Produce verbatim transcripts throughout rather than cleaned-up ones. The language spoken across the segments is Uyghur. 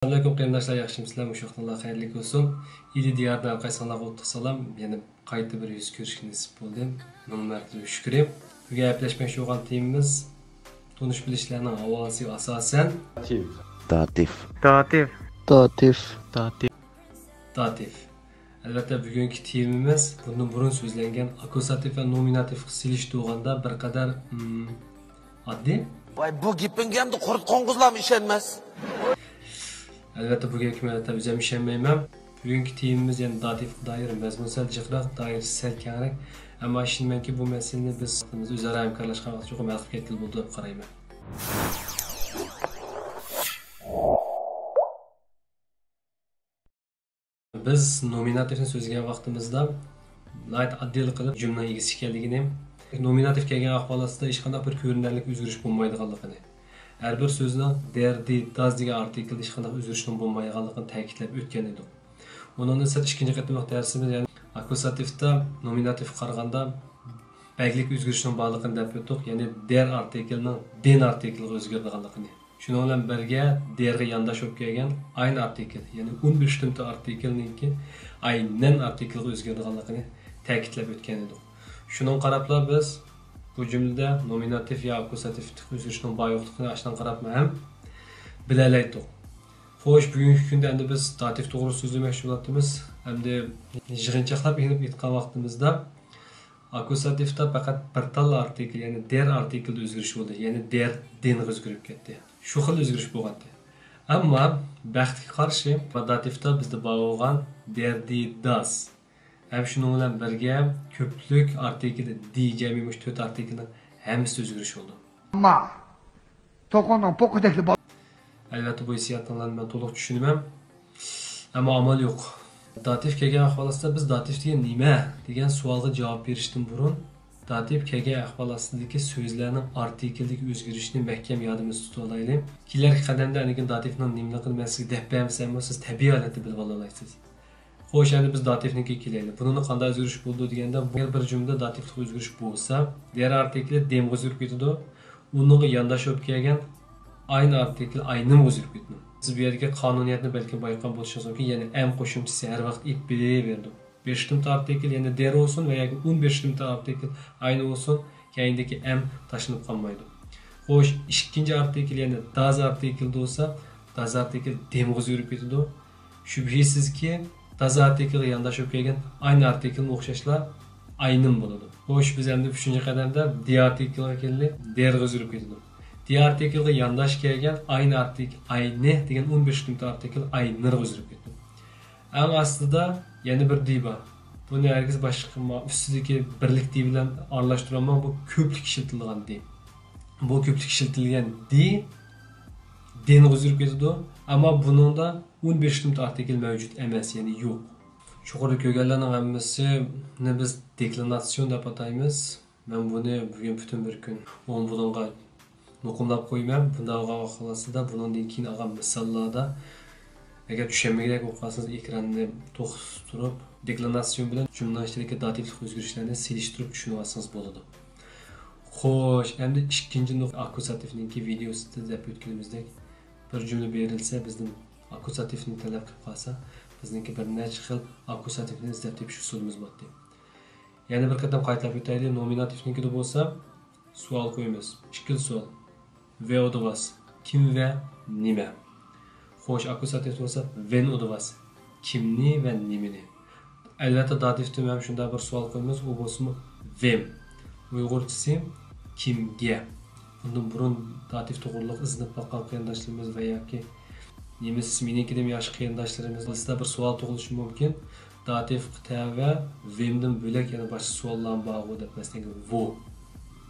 ئەسسالامۇئەلەيكۇم قېرىنداشلار، ياخشىمۇسىلەر؟ مۇشۇ ۋاقتىڭلار خەيرلىك بولسۇن. ئىلى دىيارىدىن ھەر قايسىڭلارغا ئوتلۇق سالام. يەنە قايتا بىر يۈز كۆرۈشكە نېسىپ بولدى. مىڭ مەرتىبە شۈكرى. بۈگۈن ھەپىلەشمەكچى بولغان تېمىمىز تونۇش بىلىشلەرنىڭ ھاۋاسىغا ئاساسەن. داتىف. داتىف. داتىف. داتىف. داتىف. داتىف. ئەلۋەتتە، بۈگۈنكى تېمىمىز بۇندىن بۇرۇن سۆزلەنگەن ئاككۇزاتىپ ۋە نومىناتىپقا سېلىشتۇرغاندا بىر قەدەر، ئىم، ئاددىي. ۋاي، بۇ گېپىڭگە ئەمدى قۇرت قوڭغۇزلارمۇ ئىشەنمەس. ئەلۋەتتە، بۇ گەپكە مەن ئۆزۈم ئىشەنمەيمەن. بۈگۈنكى تېمىمىز يەنە داتىپقا دائىر، مەزمۇن سەل جىقراق، دائىرىسى سەل كەڭرەك. ئەمما ئىشىنىمەنكى، بۇ مەسىلىنى بىز ئۆزئارا ھەمكارلاشقان ۋاقىت چوقۇم ھەل قىلىپ كەتكىلى بولىدۇ دەپ قارايمەن. بىز نومىناتىپنى سۆزلىگەن ۋاقتىمىزدا ناھايىتى ئاددىيلىقىدا جۈملىنىڭ ئىگىسى ئىكەنلىكىنى، نومىناتىپ كەلگەن ئەھۋالاتتا ھېچقانداق بىر كۆرۈنەرلىك ئۆزگىرىش بولمايدىغانلىقىنى، ھەر بىر سۆزنىڭ دېر، دى، داز دېگەن ئارتىكىلدا ھېچقانداق ئۆزگىرىشنىڭ بولمايدىغانلىقىنى تەكىتلەپ ئۆتكەن ئىدۇق. ئۇنىڭدىن سىرت، ئىككىنچى قېتىملىق دەرسىمىز، يەنى ئاككۇزاتىپتا نومىناتىپقا قارىغاندا بەگلىك ئۆزگىرىشنىڭ بارلىقىنى دەپ ئۆتتۇق، يەنى دېر ئارتىكىلنىڭ دېن ئارتىكىلغا ئۆزگىرىدىغانلىقىنى. شۇنىڭ بىلەن بىرگە، دېرغا يانداش بولۇپ كەلگەن ئاين ئارتىكىل، يەنى ئون بەشىنچى ئارتىكىلنىڭكى ئاينەن ئارتىكىلغا ئۆزگىرىدىغانلىقىنى تەكىتلەپ ئۆتكەن ئىدۇق. شۇنىڭغا قاراپلا بىز بۇ جۈملىدە نومىناتىپ يا ئاككۇزاتىپلىق ئۆزگىرىشنىڭ بار يوقلۇقىنى ئاشۇنىڭغا قاراپلا ھەم بىلەلەيتتۇق. خوش، بۈگۈنكى كۈندە ئەمدى بىز داتىپ توغرىسىدا سۆزلىمەكچى بولاتتىمىز. ئەمدى يىغىنچاقلاپ ئېلىپ ئېيتقان ۋاقتىمىزدا، ئاككۇزاتىپتا پەقەت بىر تال ئارتىكىل، يەنى دېر ئارتىكىلدا ئۆزگىرىش بولدى. يەنى دېر دېنغا ئۆزگىرىپ كەتتى. شۇ خىل ئۆزگىرىش بولغانتى. ئەمما بەختكە قارشى، داتىپتا بىزدە بار بولغان دېر، دى، داس ھەم شۇنىڭ بىلەن بىرگە كۆپلۈك ئارتىكىل دى جەمئىي مۇشۇ تۆت ئارتىكىلنىڭ ھەممىسىدە ئۆزگىرىش بولىدۇ. ئەمما توخۇنىڭ پوقىدەكلا بال. ئەلۋەتتە، بۇ ھېسسىياتىڭلارنى مەن تولۇق چۈشىنىمەن. ئەمما ئامال يوق. داتىف كەلگەن ئەھۋال ئاستىدا بىز داتىف دېگەن نېمە دېگەن سوئالغا جاۋاب بېرىشتىن بۇرۇن، داتىف كەلگەن ئەھۋال ئاستىدىكى سۆزلەرنىڭ ئارتىكىلدىكى ئۆزگىرىشىنى مەھكەم يادىمىزدا تۇتۇۋالايلى. كېلەركى قەدەمدە ئەنىكىن داتىفنىڭ نېمىلىكىنى مەن سىزگە دەپ بەرمىسەممۇ، سىز تەبىئىي ھالەتتە بىلىۋالالايسىز. خوش، ئەمدى بىز داتىفنىڭكىگە كېلەيلى. بۇنىڭدا قانداق ئۆزگىرىش بولىدۇ دېگەندە، بۇ يەر بىر جۈملىدە داتىفلىق ئۆزگىرىش بولسا، دېر ئارتىكلى دېمغا ئۆزگىرىپ كېتىدۇ. ئۇنىڭغا يانداش بولۇپ كەلگەن ئاين ئارتىكلى ئاينىمغا ئۆزگىرىپ كېتىدۇ. سىز بۇ يەردىكى قانۇنىيەتنى بەلكىم بايقىغان بولۇشىڭىز مۇمكىن، يەنى ئەم قوشۇمچىسى ھەر ۋاقىت ئېلىپ بېرىلىۋېرىدۇ. بېشىتىمتى ئارتىكىل يەنە دېر بولسۇن ۋە ياكى ئون بېشىتىمتى ئارتىكىل ئاين بولسۇن، كەينىدىكى ئەم تاشلىنىپ قالمايدۇ. خوش، ئىككىنچى ئارتىكىل يەنە داز ئارتىكىلدا بولسا، داز ئارتىكىل دېمغا ئۆزگىرىپ كېتىدۇ. شۈبھىسىزكى، داز ئارتىكىلغا يانداش بولۇپ كەلگەن ئاين ئارتىكىلمۇ ئوخشاشلا ئاينىم بولىدۇ. خوش، بىز ئەمدى ئۈچىنچى قەدەمدە دى ئارتىكىلغا كەلدى، دېرغا ئۆزگىرىپ كېتىدۇ. دى ئارتىكىلغا يانداش كەلگەن ئاين ئارتىكىل ئاينى دېگەن ئون بەشىنچى ئارتىكىل ئاينىرغا ئۆزگىرىپ كېتىدۇ. ئەڭ ئاستىدا يەنە بىر دى بار. بۇنى ھەرگىز باشقا ما-، ئۈستىدىكى بىرلىك دى بىلەن ئارىلاشتۇرالماڭ، بۇ كۆپلۈك ئىشلىتىلىدىغان دى. بۇ كۆپلۈك ئىشلىتىلگەن دى دېنغا ئۆزگىرىپ كېتىدۇ، ئەمما بۇنىڭدا ئون بەشىنچى ئارتىكىل مەۋجۇت ئەمەس، يەنى يوق. يۇقىرىدا كۆرگەنلەرنىڭ ھەممىسىنى بىز دېكلىناتسىيون دەپ ئاتايمىز. مەن بۇنى بۈگۈن پۈتۈن بىر كۈن ئوڭ بۇلۇڭغا مۇقىملاپ قويىمەن. بۇنداق بولغان ئاستىدا بۇنىڭدىن كېيىن ئالغان مىساللاردا، ئەگەر چۈشەنمىگۈدەك بولۇپ قالسىڭىز، ئېكراننى توختىتىپ تۇرۇپ، دېكلىناتسىيون بىلەن جۈملىنىڭ ئىچىدىكى داتىفلىق ئۆزگىرىشلەرنى سېلىشتۇرۇپ چۈشىنىۋالسىڭىز بولىدۇ. خوش، ئەمدى ئىككىنچى نۇقتا، ئاككۇزاتىفنىڭكى ۋىدېئوسىدا دەپ ئۆتكىنىمىزدەك، بىر جۈملە بېرىلسە، بىزدىن ئاككۇزاتىفنى تەلەپ قىلىپ قالسا، بىزنىڭكى بىر نەچچە خىل ئاككۇزاتىفنى ئىزدەپ تېپىش ئۇسۇلىمىز بارتى. يەنە بىر قېتىم قايتىلاپ ئۆتەيلى. نومىناتىفنىڭكىدە بولسا سوئال قويىمىز. ئىككىنچى سوئال. ۋە ئۇدىۋاس. كىم ۋە نېمە؟ خوش، ئاككۇزاتىف بولسا ۋېن ئۇدىۋاس. كىمنى ۋە نېمىنى؟ ئەلۋەتتە، داتىفتىمۇ ھەم شۇنداق بىر سوئال قويىمىز. ئۇ بولسىمۇ ۋېم. ئۇيغۇرچىسى كىمگە. بۇندىن بۇرۇن داتىف توغرىلىق ئىزدىنىپ باققان قېرىنداشلىرىمىز ۋە ياكى نېمىسى مېنىڭكىدىنمۇ ياخشى قېرىنداشلىرىمىز ئىچىدە بىر سوئال تۇغۇلۇشى مۇمكىن. داتىفقا تەۋە ۋېمدىن بۆلەك يەنە باشقا سوئاللارمۇ بارغۇ دەپ، مەسىلەن، ۋو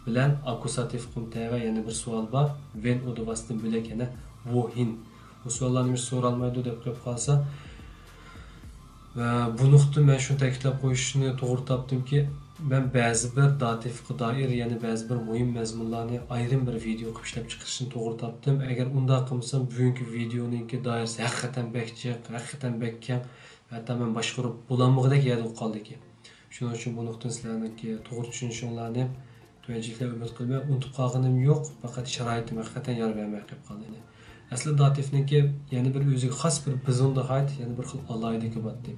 بىلەن ئاككۇزاتىفقىمۇ تەۋە يەنە بىر سوئال بار، ۋېن ئۇدىۋاستىن بۆلەك يەنە ۋوھىن. بۇ سوئاللار نېمىشقا سورالمايدۇ دەپ قويۇپ قالسا، ۋە بۇ نۇقتىدا مەن شۇنى تەكىتلەپ قويۇشنى توغرا تاپتىمكى، مەن بەزى بىر داتىفقا دائىر يەنە بەزى بىر مۇھىم مەزمۇنلارنى ئايرىم بىر ۋىدېئو قىلىپ ئىشلەپ چىقىرىشنى توغرا تاپتىم. ئەگەر ئۇنداق قىلمىسام، بۈگۈنكى ۋىدېئونىڭكى دائىرىسى ھەقىقەتەن بەك جىق، ھەقىقەتەن بەك كەڭ، ھەتتا مەن باشقۇرۇپ بولالمىغۇدەك يەردە قالدىكەن. شۇنىڭ ئۈچۈن بۇ نۇقتىدىن سىلەرنىڭكى توغرا چۈشىنىشىڭلارنى تۆۋەنچىلىكلەر ئۈمىد قىلىمەن. ئۇنتۇپ قالغىنىم يوق، پەقەت شارائىتىم ھەقىقەتەن يار بەرمەي قېلىپ قالدى. ئەسلى داتىفنىڭكى يەنە بىر ئۆزىگە خاس بىر بېزونېرھايت، يەنە بىر خىل ئالاھىدىلىكى بار ئىدى.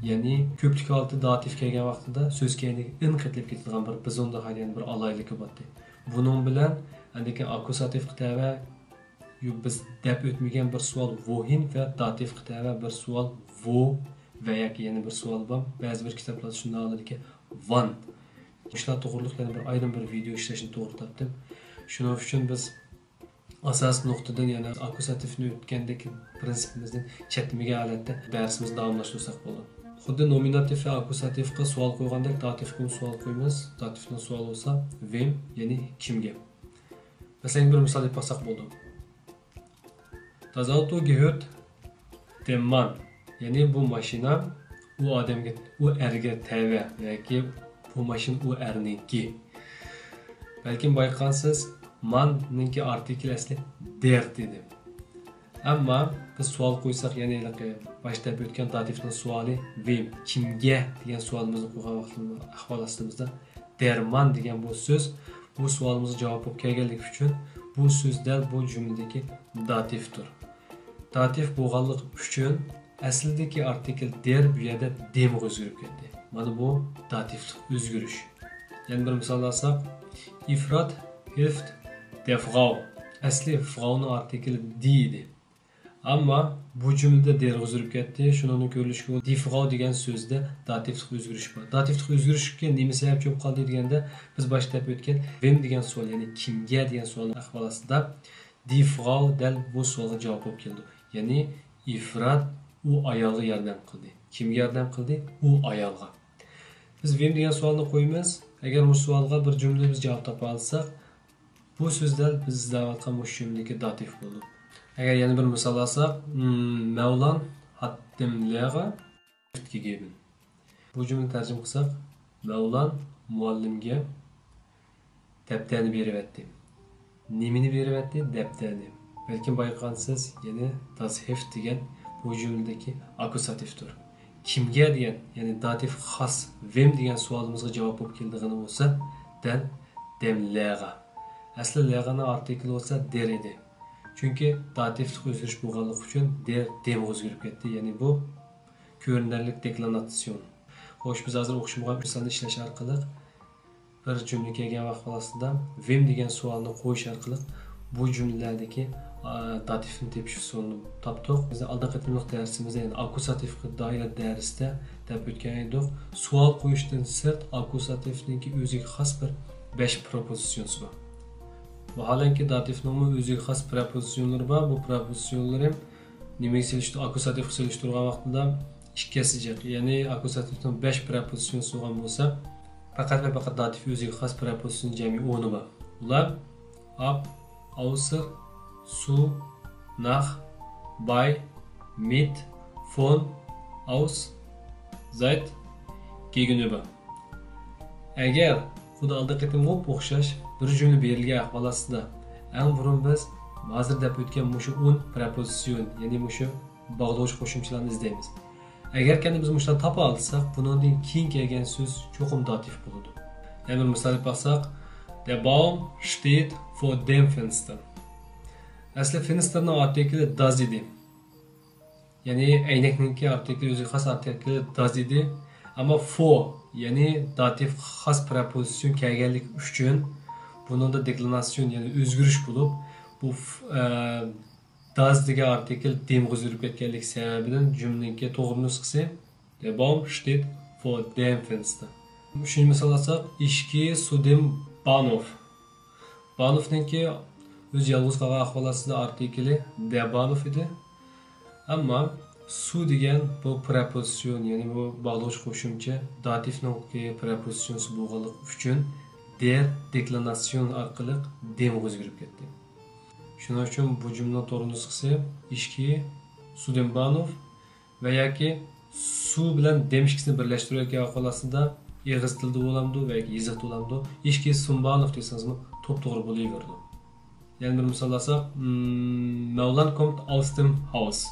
يەنى كۆپلۈك ھالىتى داتىف كەلگەن ۋاقتىدا سۆز كەينىگە ئېنىق ئېتىلىپ كېتىدىغان بىر بېزونېرھايت، يەنە بىر ئالاھىدىلىكى بار ئىدى. بۇنىڭ بىلەن ئاندىن كېيىن ئاككۇزاتىۋقا تەۋە يو-، بىز دەپ ئۆتمىگەن بىر سوئال ۋوھىن ۋە داتىفقا تەۋە بىر سوئال ۋو ۋە ياكى يەنە بىر سوئال بار. بەزى بىر كىتابلاردا شۇنداق ئالىدىكى ۋان. مۇشۇلار توغرۇلۇق يەنە بىر ئايرىم بىر ۋىدېئو ئىشلەشنى توغرا تاپتىم. شۇنىڭ ئۈچۈن بىز ئاساسىي نۇقتىدىن، يەنى ئاككۇزاتىۋنى ئۆتكەندىكى پىرىنسىپىمىزدىن چەتنىمىگەن ھالەتتە دەرسىمىزنى داۋاملاشتۇرساق بولىدۇ. خۇددى نومىناتىف ۋە ئاككۇزاتىۋقا سوئال قويغاندەك داتىفقىمۇ سوئال قويىمىز. داتىفنىڭ سوئالى بولسا ۋېم، يەنى كىمگە. مەسىلەن، بىر مىسال ئېلىپ باقساق بولىدۇ. Das Auto gehört dem Mann. يەنى بۇ ماشىنا ئۇ ئادەمگە، ئۇ ئەرگە تەۋە ياكى بۇ ماشىنا ئۇ ئەرنىڭكى. بەلكىم بايقىغانسىز، ماننىڭكى ئارتىكلى ئەسلى دېر ئىدى. ئەمما بىز سوئال قويساق، يەنى ھېلىقى باشتا دەپ ئۆتكەن داتىفنىڭ سوئالى ۋېم، كىمگە دېگەن سوئالىمىزنى قويغان ۋاقتىمىزدا، ئەھۋال ئاستىمىزدا دېر مانن دېگەن بۇ سۆز بۇ سوئالىمىزغا جاۋاب بولۇپ كەلگەنلىكى ئۈچۈن بۇ سۆز دەل بۇ جۈملىدىكى داتىفتۇر. داتىف بولغانلىقى ئۈچۈن ئەسلىدىكى ئارتىكىل دېر بۇ يەردە دېمغا ئۆزگىرىپ كەتتى. مانا بۇ داتىفلىق ئۆزگىرىش. يەنە بىر مىسال ئالساق، ئىفرات ھىلفت دېفغاۋ. ئەسلى فغاۋنىڭ ئارتىكىلى دى ئىدى. ئەمما بۇ جۈملىدە دېرغا ئۆزگىرىپ كەتتى. شۇنىڭدىن كۆرۈلۈشىچە، دىفغاۋ دېگەن سۆزدە داتىفلىق ئۆزگىرىش بار. داتىفلىق ئۆزگىرىشكە نېمە سەۋەبچى بولۇپ قالدى دېگەندە، بىز باشتا دەپ ئۆتكەن ۋېم دېگەن سوئال، يەنى كىمگە دېگەن سوئالنىڭ ئەھۋال ئاستىدا دىفغاۋ دەل بۇ سوئالغا جاۋاب بولۇپ كېلىدۇ. يەنى ئىفرات ئۇ ئايالغا ياردەم قىلدى. كىمگە ياردەم قىلدى؟ ئۇ ئايالغا. بىز ۋېم دېگەن سوئالنى قويىمىز. ئەگەر مۇشۇ سوئالغا بىر جۈملىدە بىز جاۋاب تاپالىساق، بۇ سۆز دەل بىز ئىزدەۋاتقان مۇشۇ جۈملىدىكى داتىف بولىدۇ. ئەگەر يەنە بىر مىسال ئالساق، مم، مەۋلان ھاتتىم لېغا گېگېبن. بۇ جۈملىنى تەرجىمە قىلساق، مەۋلان مۇئەللىمگە دەپتەرنى بېرىۋەتتى. نېمىنى بېرىۋەتتى؟ دەپتەرنى. بەلكىم بايقىغانسىز، يەنى داس ھېفت دېگەن بۇ جۈملىدىكى ئاككۇزاتىفتۇر. كىمگە دېگەن، يەنى داتىف خاس ۋېم دېگەن سوئالىمىزغا جاۋاب بولۇپ كېلىدىغىنى بولسا، دەل دەم لېغا. ئەسلى لېغانىڭ ئارتىكلى بولسا دېر ئىدى. چۈنكى داتىفلىق ئۆزگىرىش بولغانلىقى ئۈچۈن دېر دېمغا ئۆزگىرىپ كەتتى. يەنى بۇ كۆرۈنەرلىك دېكلاماتسىيون. خوش، بىز ھازىر ئوخشىمىغان مىسالنى ئىشلەش ئارقىلىق بىر جۈملە كەلگەن ۋاقىت ئاستىدا ۋېم دېگەن سوئالنى قويۇش ئارقىلىق بۇ جۈملىلەردىكى، ئا، داتىفنى تېپىش ئۇسۇلىنى تاپتۇق. بىز ئالدىنقى قېتىملىق دەرسىمىزدە، يەنى ئاككۇزاتىفقا دائىر دەرستە دەپ ئۆتكەن ئىدۇق. سوئال قويۇشتىن سىرت ئاككۇزاتىفنىڭكى ئۆزىگە خاس بىر بەش پروپوزىتسىيونىسى بار. ۋاھالەنكى، داتىفنىڭمۇ ئۆزىگە خاس پروپوزىتسىيونلىرى بار. بۇ پروپوزىتسىيونلىرى نېمىگە سېلىشتۇر-، ئاككۇزاتىپقا سېلىشتۇرغان ۋاقتىدا ئىككى ھەسسە جىق، يەنى ئاككۇزاتىپنىڭ بەش پروپوزىتسىيونىسى بولغان بولسا، پەقەت ۋە پەقەت داتىف ئۆزىگە خاس پروپوزىتسىيونىڭ جەمئىي ئونى بار. ئۇلار ئاپ، ئاۋسېر، سۇ، ناخ، باي، مىت، فون، ئاۋس، زايت، گېگېنئۆبەر. ئەگەر خۇددى ئالدىنقى قېتىمغا ئوخشاش بىر جۈملە بېرىلگەن ئەھۋال ئاستىدا، ئەڭ بۇرۇن بىز ھازىر دەپ ئۆتكەن مۇشۇ ئون پروپوزىتسىيون، يەنى مۇشۇ باغلىغۇچ قوشۇمچىلارنى ئىزدەيمىز. ئەگەر كەنە بىز مۇشۇلارنى تاپالىساق، بۇنىڭدىن كېيىن كەلگەن سۆز چوقۇم داتىف بولىدۇ. يەنە بىر مىسال ئېلىپ باقساق، Der Baum steht vor dem Fenster. ئەسلى فېنستېرنىڭ ئارتىكلى داس ئىدى. يەنى ئەينەكنىڭكى ئارتىكلى، ئۆزىگە خاس ئارتىكلى داس ئىدى. ئەمما فو، يەنى داتىف خاس پروپوزىتسىيون كەلگەنلىكى ئۈچۈن بۇنىڭدا دېكلىناتسىيون، يەنى ئۆزگىرىش بولۇپ، بۇ ف-، ئە، داس دېگەن ئارتىكىل دېمغا ئۆزگىرىپ كەتكەنلىكى سەۋەبىدىن جۈملىنىڭكى توغرا نۇسخىسى Der Baum steht vor dem Fenster. ئۈچىنچى مىسال ئالساق، Ich gehe zu dem Bahnhof. بانوفنىڭكى ئۆزى يالغۇز قالغان ئەھۋال ئاستىدا ئارتىكلى der Bahnhof ئىدى. ئەمما سۇ دېگەن بۇ پرېپوزىتسىيون، يەنى بۇ باغلىغۇچ قوشۇمچە داتىفنىڭكى پرېپوزىتسىيونىسى بولغانلىقى ئۈچۈن der دېكلىناتسىيون ئارقىلىق دېمغا ئۆزگىرىپ كەتتى. شۇنىڭ ئۈچۈن بۇ جۈملىنىڭ توغرا نۇسخىسى Ich gehe zu dem Bahnhof ۋە ياكى سۇ بىلەن دېم ئىككىسىنى بىرلەشتۈرۈۋەتكەن ۋاقىت ئاستىدا ئېغىز تىلدا بولامدۇ ۋە ياكى يېزىقتا بولامدۇ؟ Ich gehe zum Bahnhof دېسىڭىزمۇ توپتوغرا بولۇۋېرىدۇ. يەنە بىر مىسال ئالساق، مم، Maulan kommt aus dem Haus.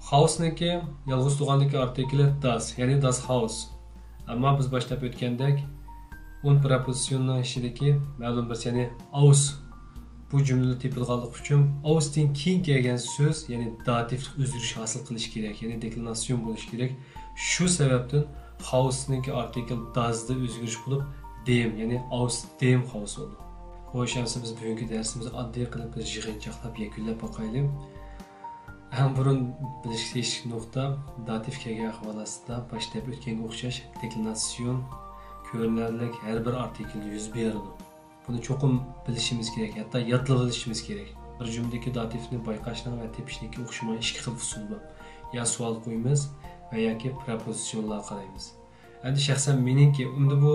خاۋسنىڭكى يالغۇز تۇرغاندىكى ئارتىكلى das، يەنى das Haus. ئەمما بىز باشتا ئۆتكەندەك، ئون پرېپوزىتسىيوننىڭ ئىچىدىكى مەلۇم بىرسى، يەنى aus، بۇ جۈملىدە تېپىلغانلىقى ئۈچۈن ئاۋستىن كېيىن كەلگەن سۆز، يەنى داتىفلىق ئۆزگىرىش ھاسىل قىلىش كېرەك، يەنى دېكلىناتسىيون بولۇش كېرەك. شۇ سەۋەبتىن خاۋستنىڭكى ئارتىكىل دازدا ئۆزگىرىش بولۇپ، دېم، يەنى ئاۋس دېم خاۋس بولدى. خوش، ئەمسە بىز بۈگۈنكى دەرسىمىزنى ئاددىي قىلىپ بىر يىغىنچاقلاپ يەكۈنلەپ باقايلى. ئەڭ بۇرۇن بىلىشكە تېگىشلىك نۇقتا، داتىف كەلگەن ئەھۋال ئاستىدا باشتا دەپ ئۆتكەنگە ئوخشاش دېكلىناتسىيون كۆرۈنەرلىك ھەر بىر ئارتىكىلدا يۈز بېرىدۇ. بۇنى چوقۇم بىلىشىمىز كېرەك، ھەتتا يادلىۋېلىشىمىز كېرەك. بىر جۈملىدىكى داتىفنى بايقاشنىڭ ۋە تېپىشنىڭكى ئوخشىمىغان ئىككى خىل ئۇسۇل بار. يا سوئال قويىمىز ۋە ياكى پرېپوزىتسىيونلارغا قارايمىز. ئەمدى شەخسەن مېنىڭكى، ئەمدى بۇ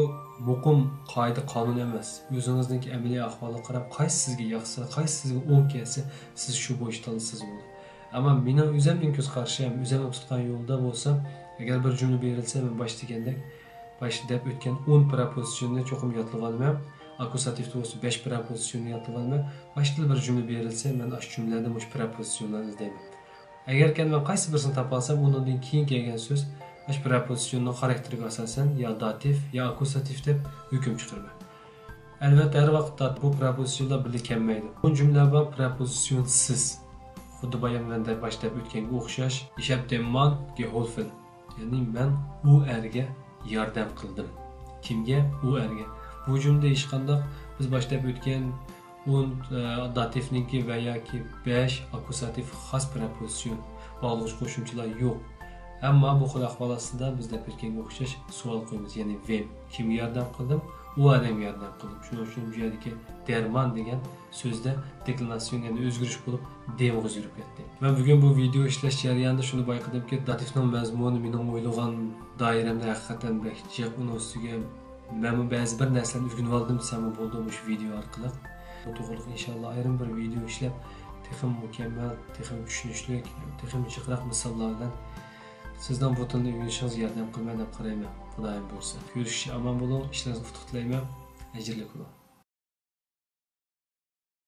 مۇقىم قائىدە قانۇن ئەمەس. ئۆزىڭىزنىڭكى ئەمەلىي ئەھۋالىغا قاراپ، قايسى سىزگە ياقسا، قايسى سىزگە ئوڭ كەلسە، سىز شۇ بويىچە تاللىسىڭىز بولىدۇ. ئەمما مېنىڭ ئۆزەمنىڭ كۆز قارىشىم، ئۆزەمنىڭ تۇتقان يولىدا بولسا، ئەگەر بىر جۈملە بېرىلسە، مەن باشتا دېگەندەك، باشتا دەپ ئۆتكەن ئون پرېپوزىتسىيوننى چوقۇم يادلىۋالىمەن. ئاككۇزاتىۋتا بولسا بەش پرېپوزىتسىيوننى يادلىۋالىمەن. باشتىلا بىر جۈملە بېرىلسە، مەن ئاشۇ جۈملىلەردىن مۇشۇ پرېپوزىتسىيونلارنى ئىزدەيمەن. ئەگەركەن مەن قايسى بىرسىنى تاپالسام، ئۇنىڭدىن كېيىن كەلگەن سۆز ئاشۇ پرېپوزىتسىيوننىڭ خاراكتېرىگە ئاساسەن يا داتىف، يا ئاككۇزاتىف دەپ ھۆكۈم چىقىرىمەن. ئەلۋەتتە، ھەر ۋاقىتتا بۇ پرېپوزىتسىيونلار بىللە كەلمەيدۇ. بۇ جۈملە بار، پرېپوزىتسىيونسىز. خۇددى بايام مەن دەپ، باشتا دەپ ئۆتكەنگە ئوخشاش، ئىش ھەپ دېممان گېھولفېن. يەنى مەن ئۇ ئەرگە ياردەم قىلدىم. كىمگە؟ ئۇ ئەرگە. بۇ جۈملىدە ھېچقانداق بىز باشتا دەپ ئۆتكەن ئون، ئە، داتىفنىڭكى ۋە ياكى بەش ئاككۇزاتىف خاس پرېپوزىتسىيون باغلىغۇچ قوشۇمچىلار يوق. ئەمما بۇ خىل ئەھۋال ئاستىدا بىز دەپ ئۆتكەنگە ئوخشاش سوئال قويىمىز، يەنى ۋېم. كىمگە ياردەم قىلدىم؟ ئۇ ئادەمگە ياردەم قىلدىم. شۇنىڭ ئۈچۈن بۇ يەردىكى دەرمان دېگەن سۆزدە دېكلىناتسىيون، يەنى ئۆزگىرىش بولۇپ، دېمغا ئۆزگىرىپ كەتتى. مەن بۈگۈن بۇ ۋىدېئو ئىشلەش جەريانىدا شۇنى بايقىدىمكى، داتىفنىڭ مەزمۇنى مېنىڭ ئويلىغان دائىرەمدە ھەقىقەتەن بەك جىق. ئۇنىڭ ئۈستىگە مەنمۇ بەزى بىر نەرسىلەرنى ئۆگىنىۋالدىم دېسەممۇ بولىدۇ مۇشۇ ۋىدېئو ئارقىلىق. بۇ توغرىلىق ئىنشاللا ئايرىم بىر ۋىدېئو ئىشلەپ، تېخىمۇ مۇكەممەل، تېخىمۇ چۈشىنىشلىك، تېخىمۇ جىقراق مىساللار بىلەن سىزنىڭ بۇ تىلنى ئۆگىنىشىڭىزگە ياردەم قىلىمەن دەپ قارايمەن، خۇدايىم بۇيرۇسا. كۆرۈشكىچە ئامان بولۇڭ، ئىشلىرىڭىزغا ئۇتۇق تىلەيمەن. ئەجىرلىك بولۇڭ.